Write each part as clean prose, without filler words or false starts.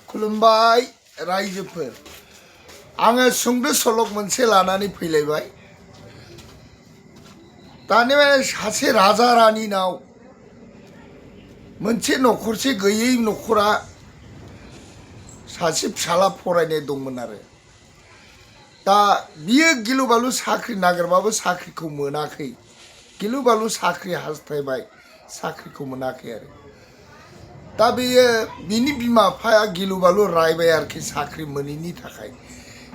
खुलुमबाय रायजोफोर आङो सुंद' सल'क मोनसे लानानै फैलायबाय दानि सासे राजा रानिनाव मोनसे न'खरसे गैयै न'खरा सासे फिसाला फरायनाय दंमोन आरो दा बियो गिलु बालु साख्रि नागिरबाबो साख्रिखौ मोनाखै गिलु बालु साख्रि हास्थायबाय साख्रिखौ मोनाखै आरो दा बेयो बिनि बिमा बिफाया गिलु बालु रायबाय आरोखि साख्रि मोनैनि थाखाय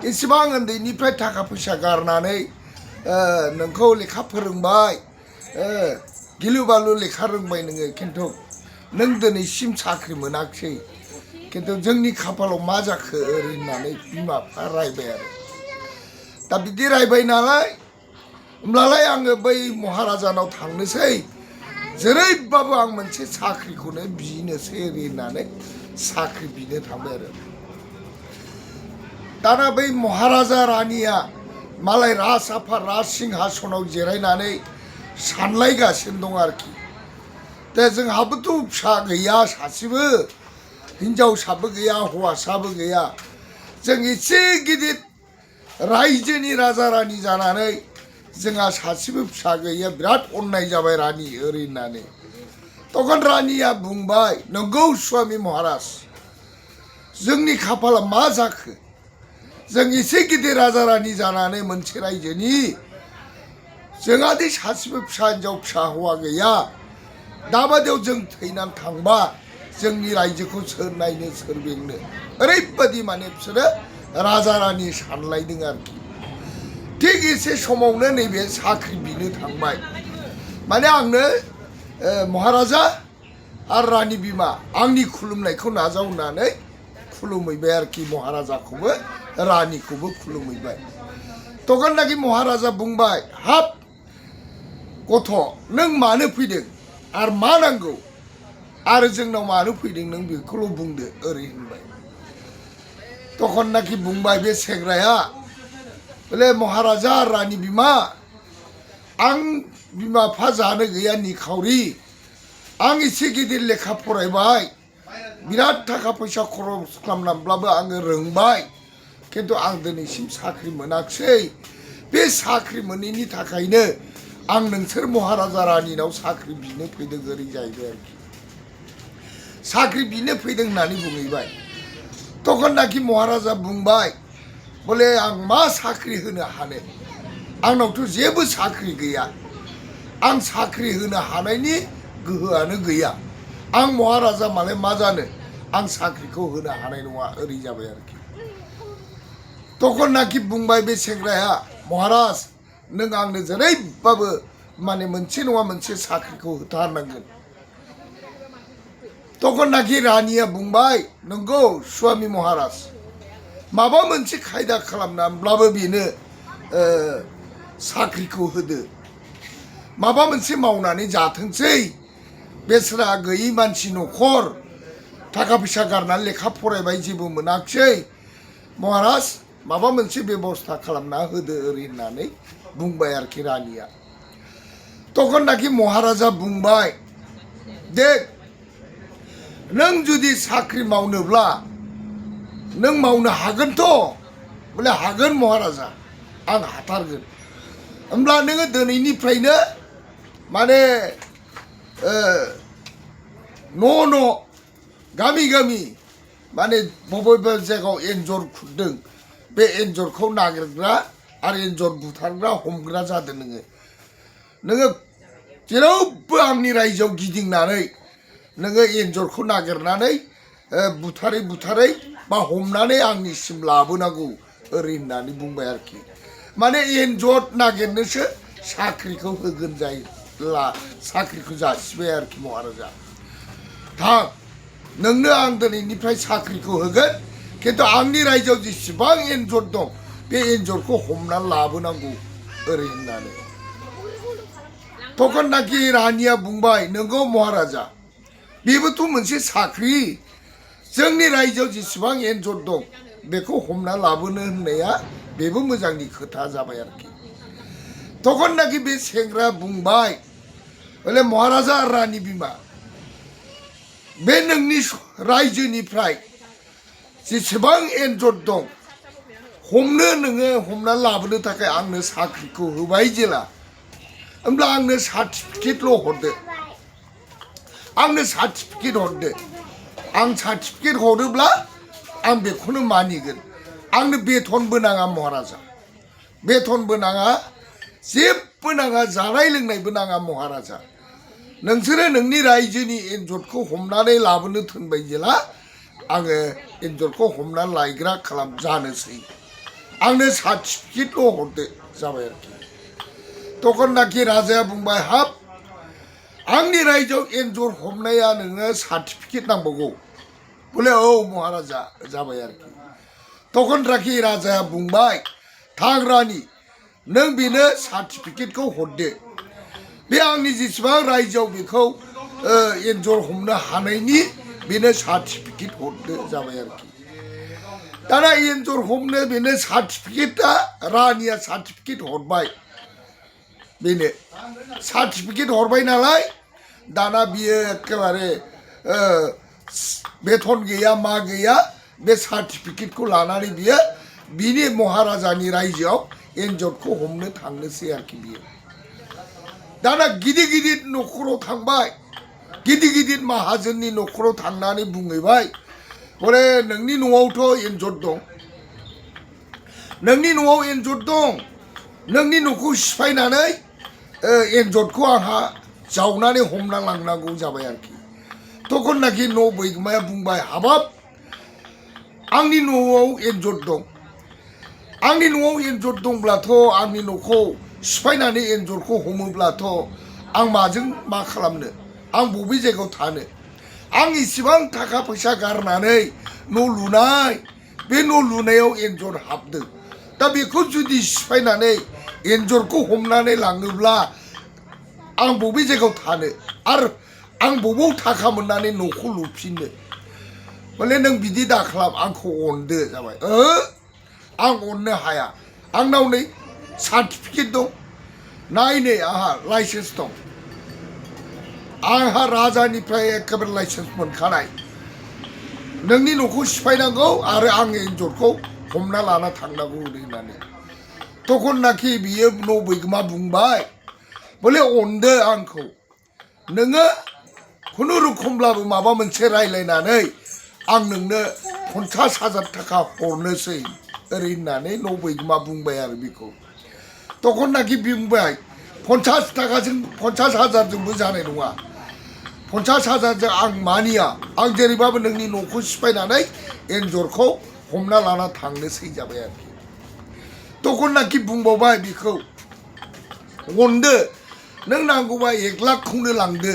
एसेबां उन्दैनिफ्राय थाखा फैसा गारनानै नोंखौ लेखा फोरोंबाय गिलु बालु लेखा रोंबाय नोङो खिन्थु नों दिनैसिम साख्रि मोनाखिसै खिन्थु जोंनि खाफालाव मा जाखो ओरै होननानै बिमा बिफाया रायबाय आरो दा बिदि रायबाय नालाय होमब्लालाय आङो बै महाराजानाव थांनोसै जेरैबाबो आं मोनसे साख्रिखौनो बिनोसै ओरै होननानै साख्रि बिनो थांबाय आरो दाना बै महाराजा रानिया मालाय राज आफा राज सिंहासनाव जिरायनानै सानलायगासिनो दं आरोखि दा जोंहाबोथ' फिसा गैया सासेबो हिनजावसाबो गैया हौवासाबो गैया जों एसे गिदिर रायजोनि राजा रानि जानानै जोंहा सासेबो फिसा गैया बिराद अन्नाय जाबाय रानि ओरै होननानै तखन रानिया बुंबाय नंगौ स्वामी महाराज जोंनि खाफाला मा जाखो जों एसे गिदिर राजा रानि जानानै मोनसे रायजोनि जोंहादि सासेबो फिसा हिनजाव फिसा हौवा गैया दाबादियाव जों थैनानै थांबा जोंनि रायजोखौ सोर नायनो सोर बेंनो ओरैबायदि माने बिसोरो राजा रानि सानलायदों आरोखि थिग एसे समावनो नैबे साख्रि बिनो थांबाय माने आंनो महाराजा आरो रानि बिमा आंनि खुलुमनायखौ नाजाव होननानै खुलुमहैबाय आरोखि महाराजाखौबो रानिखौबो खुलुमहैबाय तखननाखि महाराजा बुंबाय हाब गथ' नों मानो फैदों आरो मा नांगौ आरो जोंनाव मानो फैदों नों बेखौल' बुंदो ओरै होनबाय तखननाखि बुंबाय बे सेंग्राया बोले महाराजा रानि बिमा आं बिमा बिफा जानो गैया निखावरि आं एसे गिदिर लेखा फरायबाय बिराद थाखा फैसा खरस खालामनानैब्लाबो आङो रोंबाय खिन्थु आं दिनैसिम साख्रि मोनाखिसै बे साख्रि मोनैनि थाखायनो आं नोंसोर महाराजा रानिनाव साख्रि बिनो फैदों ओरै जाहैबाय आरोखि साख्रि बिनो फैदों होननानै बुंहैबाय तखननाखि महाराजा बुंबाय बोले आं मा साख्रि होनो हानो आंनावथ' जेबो साख्रि गैया आं साख्रि होनो हानायनि गोहोआनो गैया आं महाराजा मालाय मा जानो आं साख्रिखौ होनो हानाय नङा ओरै जाबाय आरोखि तखननाखि बुंबाय बे सेंग्राया महाराज नों आंनो जेरैबाबो माने मोनसे नङा मोनसे साख्रिखौ होथारनांगोन तखननाखि रानिया बुंबाय नंगौ स्वामी महाराज माबा मोनसे खायदा खालामनानैब्लाबो बेनो साख्रिखौ होदो माबा मोनसे मावनानै जाथोंसै बेसरा गैयै मानसि न'खर थाखा फैसा गारनानै लेखा फरायबाय जेबो मोनाखिसै महाराज माबा मोनसे बेबस्था खालामना होदो ओरै होननानै बुंबाय आरोखि रानिया तखननाखि महाराजा बुंबाय देख नों जुदि साख्रि मावनोब्ला नों मावनो हागोनथ' बोले हागोन महाराजा आं हाथारगोन होमब्ला नोङो दिनैनिफ्रायनो माने न' गामि गामि माने बबेबा जायगायाव एन्जर खुरदों बे एन्जरखौ नागिरग्रा आरो एन्जर बुथारग्रा हमग्रा जादों नोङो जेरावबो आंनि रायजोआव गिदिंनानै नोङो एन्जरखौ नागिरनानै बुथारै बुथारै बा हमनानै आंनिसिम लाबोनांगौ ओरै होननानै बुंबाय आरोखि माने एन्जर नागिरनोसो साख्रिखौ होगोन जायो साख्रिखौ जासिबाय आरोखि महाराजा थां नोंनो आं दिनैनिफ्राय साख्रिखौ होगोन खिन्थु आंनि रायजोआव जेसेबां एन्जर दं बे एन्जरखौ हमनानै लाबोनांगौ ओरै होननानै तखननाखि रानिया बुंबाय नंगौ महाराजा बेबोथ' मोनसे साख्रि जोंनि रायजोआव जेसेबां एन्जर दं बेखौ हमना लाबोनो होननाया बेबो मोजांनि खोथा जाबाय आरोखि तखननाखि बे सेंग्रा बुंबाय बोले महाराजा रानि बिमा बे नोंनि रायजोनिफ्राय जेसेबां एन्जर दं हमनो नोङो हमना लाबोनो थाखाय आंनो साख्रिखौ होबाय जेला होमब्ला आंनो सार्टिफिकेटल' हरदो आंनो सार्टिफिकेट हरदो आं सार्टिफिकेट हरोब्ला आं बेखौनो मानिगोन आंनो बेथनबो नाङा महाराजा बेथनबो नाङा जेबो नाङा जानाय लोंनायबो नाङा महाराजा नोंसोरो नोंनि रायजोनि एन्जरखौ हमनानै लाबोनो थिनबाय जेला आङो एन्जरखौ हमनानै लायग्रा खालाम जानोसै आंनो सार्टिफिकेटल' हरदो जाबाय आरोखि तखननाखि राजाया बुंबाय हाब आंनि रायजोआव एन्जर हमनाया नोङो सार्टिफिकेट नांबावगौ बोले औ महाराजा जाबाय आरोखि तखननाखि राजाया बुंबाय थां रानि नों बेनो सार्टिफिकेटखौ हरदो बे आंनि जेसेबां रायजोआव बेखौ एन्जर हमनो हानायनि बेनो सार्टिफिकेट हरदो जाबाय आरोखि दाना एन्जर हमनो बेनो सार्टिफिकेटआ रानिया सार्टिफिकेट हरबाय बेनो सार्टिफिकेट हरबाय नालाय दाना बियो एखेबारे बेथन गैया मा गैया बे सार्टिफिकेटखौ लानानै बियो बिनि महाराजानि रायजोआव एन्जरखौ हमनो थांनोसै आरोखि बियो दाना गिदिर गिदिर न'खराव थांबाय गिदिर गिदिर माहाजोननि न'खराव थांनानै बुंहैबाय बोले नोंनि न'आवथ' एन्जर दं नोंनि न'आव एन्जर दं नोंनि न'खौ सिफायनानै एन्जरखौ आंहा जावनानै हमना लांनांगौ जाबाय आरोखि तखननाखि न' बैगुमाया बुंबाय हाबाब आंनि न'आव एन्जर दं आंनि न'आव एन्जर दंब्लाथ' आंनि न'खौ सिफायनानै एन्जरखौ हमोब्लाथ' आं माजों मा खालामनो आं बबे जायगायाव थानो आं इसेबां थाखा फैसा गारनानै न' लुनाय बे न' लुनायाव एन्जर हाबदों दा बेखौ जुदि सिफायनानै एन्जरखौ हमनानै लाङोब्ला आं बबे जायगायाव थानो आरो आं बबाव थाखा मोननानै न'खौ लुफिननो बोले नों बिदि दाखालाम आंखौ अनदो जाबाय आं अननो हाया आंनाव नै सार्टिफिकेट दं नाय नै आंहा लाइसेन्स दं आंहा राजानिफ्राय एखेबारे लाइसेन्स मोनखानाय नोंनि न'खौ सिफायनांगौ आरो आं एन्जरखौ हमना लाना थांनांगौ होननानै तखननाखि बियो न' बैगुमा बुंबाय बोले अनदो आंखौ नोङो खुनुरुखुमब्लाबो माबा मोनसे रायलायनानै आं नोंनो 50,000 थाखा हरनोसै ओरै होननानै न' बैगुमा बुंबाय आरो बेखौ तखननाखि बुंबाय 50 थाखाजों 50,000जोंबो जानाय नङा 50,000जों आं मानिया आं जेरैबाबो नोंनि न'खौ सिफायनानै एन्जरखौ हमना लाना थांनोसै जाबाय आरोखि तखननाखि बुंबावबाय बेखौ अनदो नों नांगौबा 1 लाखखौनो लांदो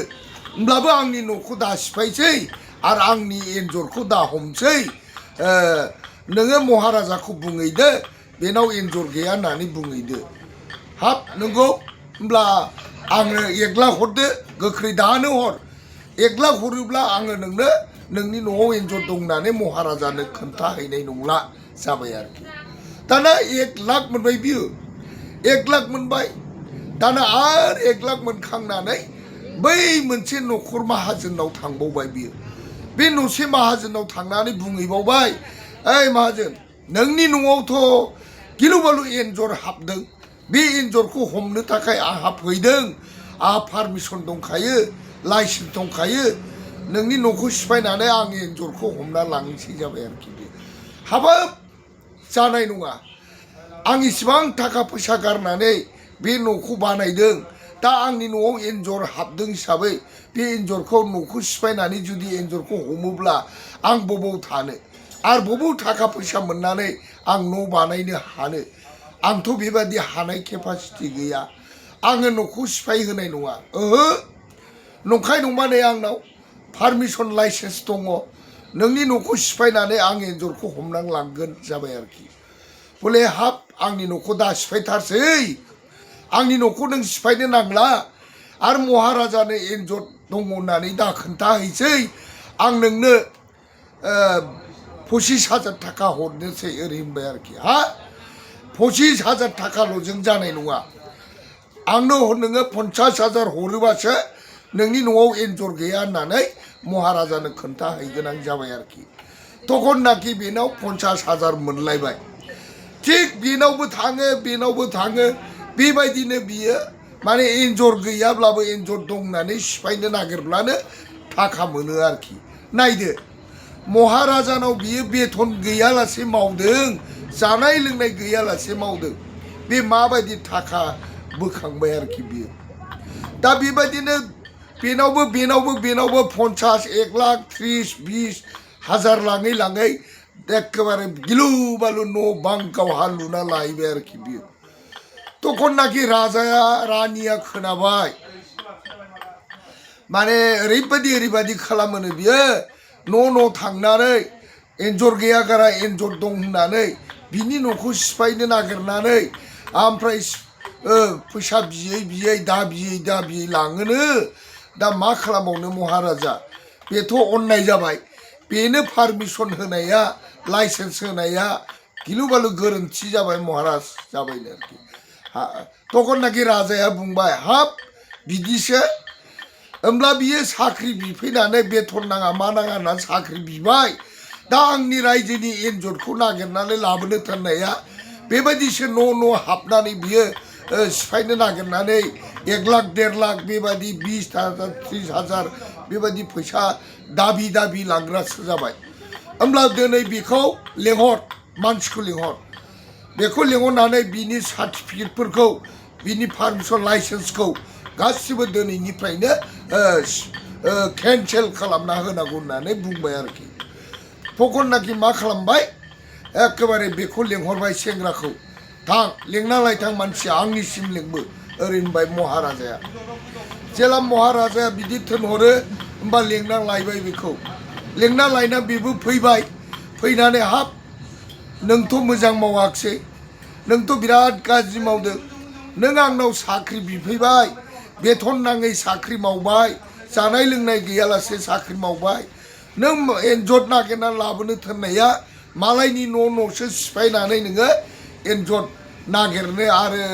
होमब्लाबो आंनि न'खौ दा सिफायसै आरो आंनि एन्जरखौ दा हमसै नोङो महाराजाखौ बुंहैदो बेनाव एन्जर गैया होननानै बुंहैदो हाब नोंगौ होमब्ला आंनो 1 लाख हरदो गोख्रै दानो हर 1 लाख हरोब्ला आङो नोंनो नोंनि न'आव एन्जर दं होननानै महाराजानो खोन्थाहैनाय नंला जाबाय आरोखि दाना 1 लाख मोनबाय बियो 1 लाख मोनबाय दाना आरो 1 लाख मोनखांनानै बै मोनसे न'खर माहाजोनाव थांबावबाय बियो बे न'से माहाजोनाव थांनानै बुंहैबावबाय ओइ माहाजोन नोंनि न'आवथ' गिलु बालु एन्जर हाबदों बे एन्जरखौ हमनो थाखाय आंहा फैदों आंहा पारमिसन दंखायो लाइसेन्स दंखायो नोंनि न'खौ सिफायनानै आं एन्जरखौ हमना लांनोसै जाबाय आरोखि बे हाबाब जानाय नङा आं इसिबां थाखा फैसा गारनानै बे न'खौ बानायदों दा आंनि न'आव एन्जर हाबदों हिसाबै बे एन्जरखौ न'खौ सिफायनानै जुदि एन्जरखौ हमोब्ला आं बबाव थानो आरो बबाव थाखा फैसा मोननानै आं न' बानायनो हानो आंथ' बेबादि हानाय केपासिटि गैया आङो न'खौ सिफाय होनाय नङा नंखाय नंबा नै आंनाव पारमिसन लाइसेन्स दङ नोंनि न'खौ सिफायनानै आं एन्जरखौ हमनानै लांगोन जाबाय आरोखि बोले हाब आंनि न'खौ दा सिफायथारसै आंनि न'खौ नों सिफायनो नांला आरो महाराजानो एन्जर दङ होननानै दा खोन्थाहैसै आं नोंनो 25,000 थाखा हरनोसै ओरै होनबाय आरोखि हा 25,000 थाखाल'जों जानाय नङा आंनो नोङो 50,000 हरोबासो नोंनि न'आव एन्जर गैया होननानै महाराजानो खोन्थाहैगोन आं जाबाय आरोखि तखननाखि बेनाव 50,000 मोनलायबाय थिग बेनावबो थाङो बेबायदिनो बियो माने एन्जर गैयाब्लाबो एन्जर दं होननानै सिफायनो नागिरब्लानो थाखा मोनो आरोखि नायदो महाराजानाव बियो बेथन गैयालासे मावदों जानाय लोंनाय गैयालासे मावदों बे माबायदि थाखा बोखांबाय आरोखि बियो दा बेबायदिनो बेनावबो 50 1 लाख 30 20 हाजार लाङै एखेबारे गिलु बालु न' बां गावहा लुना लाहैबाय आरोखि बियो तखननाखि राजाया रानिया खोनाबाय माने ओरैबायदि खालामोनो बियो न' थांनानै एन्जर गैया गारा एन्जर दं होननानै बिनि न'खौ सिफायनो नागिरनानै ओमफ्राय फैसा बियै दा बियै लाङोनो दा मा खालामबावनो महाराजा बेथ' अननाय जाबाय बेनो पारमिसन होनाया लाइसेन्स होनाया गिलु बालु गोरोन्थि जाबाय महाराज जाबायनो आरोखि तखननाखि राजाया बुंबाय हाब बिदिसो होमब्ला बियो साख्रि बिफैनानै बेथन नाङा मा नाङा होननानै साख्रि बिबाय दा आंनि रायजोनि एन्जरखौ नागिरनानै लाबोनो थिननाया बेबायदिसो न' हाबनानै बियो सिफायनो नागिरनानै 1 लाख 1.5 लाख बेबायदि 20,000 30,000 बेबायदि फैसा दाबि लांग्रासो जाबाय होमब्ला दिनै बेखौ लेंहर मानसिखौ लेंहर बेखौ लेंहरनानै बिनि सार्टिफिकेटफोरखौ बिनि पारमिसन लाइसेन्सखौ गासिबो दिनैनिफ्रायनो केन्सेल खालामना होनांगौ होननानै बुंबाय आरोखि तखननाखि मा खालामबाय एखेबारे बेखौ लेंहरबाय सेंग्राखौ थां लेंना लायथां मानसिया आंनिसिम लेंबो ओरै होनबाय महाराजाया जेला महाराजाया बिदि थिनहरो होमबा लेंना लायबाय बेखौ लेंना लायना बेबो फैबाय फैनानै हाब नोंथ' मोजां मावाखिसै नोंथ' बिराद गाज्रि मावदों नों आंनाव साख्रि बिफैबाय बेथन नाङै साख्रि मावबाय जानाय लोंनाय गैयालासे साख्रि मावबाय नों एन्जर नागिरना लाबोनो थिननाया मालायनि न'सो सिफायनानै नोङो एन्जर नागिरनो आरो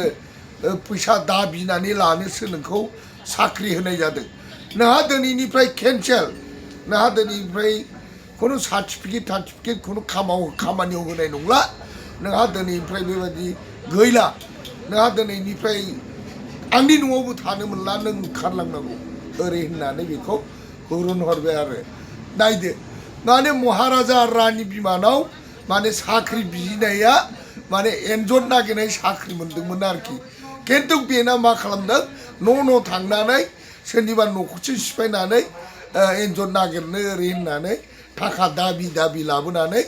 फैसा दाबिनानै लानोसो नोंखौ साख्रि होनाय जादों नोंहा दिनैनिफ्राय केन्सेल नोंहा दिनैनिफ्राय खुनु सार्टिफिकेट खुनु खामानियाव होनाय नंला नोंहा दिनैनिफ्राय बेबायदि गैला नोंहा दिनैनिफ्राय आंनि न'आवबो थानो मोनला नों ओंखारलांनांगौ ओरै होननानै बेखौ हुरुनहरबाय आरो नायदो माने महाराजा रानि बिमानाव माने साख्रि बिनाया माने एन्जर नागिरनाय साख्रि मोनदोंमोन आरोखि खिन्थु बेना मा खालामदों न' थांनानै सोरनिबा न'खौसो सिफायनानै एन्जर नागिरनो ओरै होननानै थाखा दाबि लाबोनानै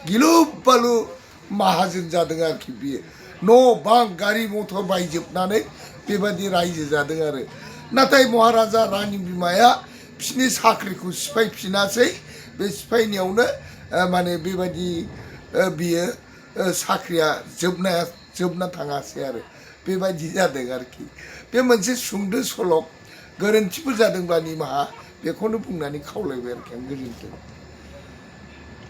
गिलु बालु माहाजोन जादों आरोखि बियो न' बां गारि मथर बायजोबनानै बेबायदि रायजो जादों आरो नाथाय महाराजा रानि बिमाया बिसिनि साख्रिखौ सिफायफिनासै बे सिफायनायावनो माने बेबायदि बियो साख्रिया जोबना थाङासै आरो बेबायदि जादों आरोखि बे मोनसे सुंद' सल' गोरोन्थिफोर जादोंबा निमाहा बेखौनो बुंनानै खावलायबाय आरोखि आं गोजोन्थों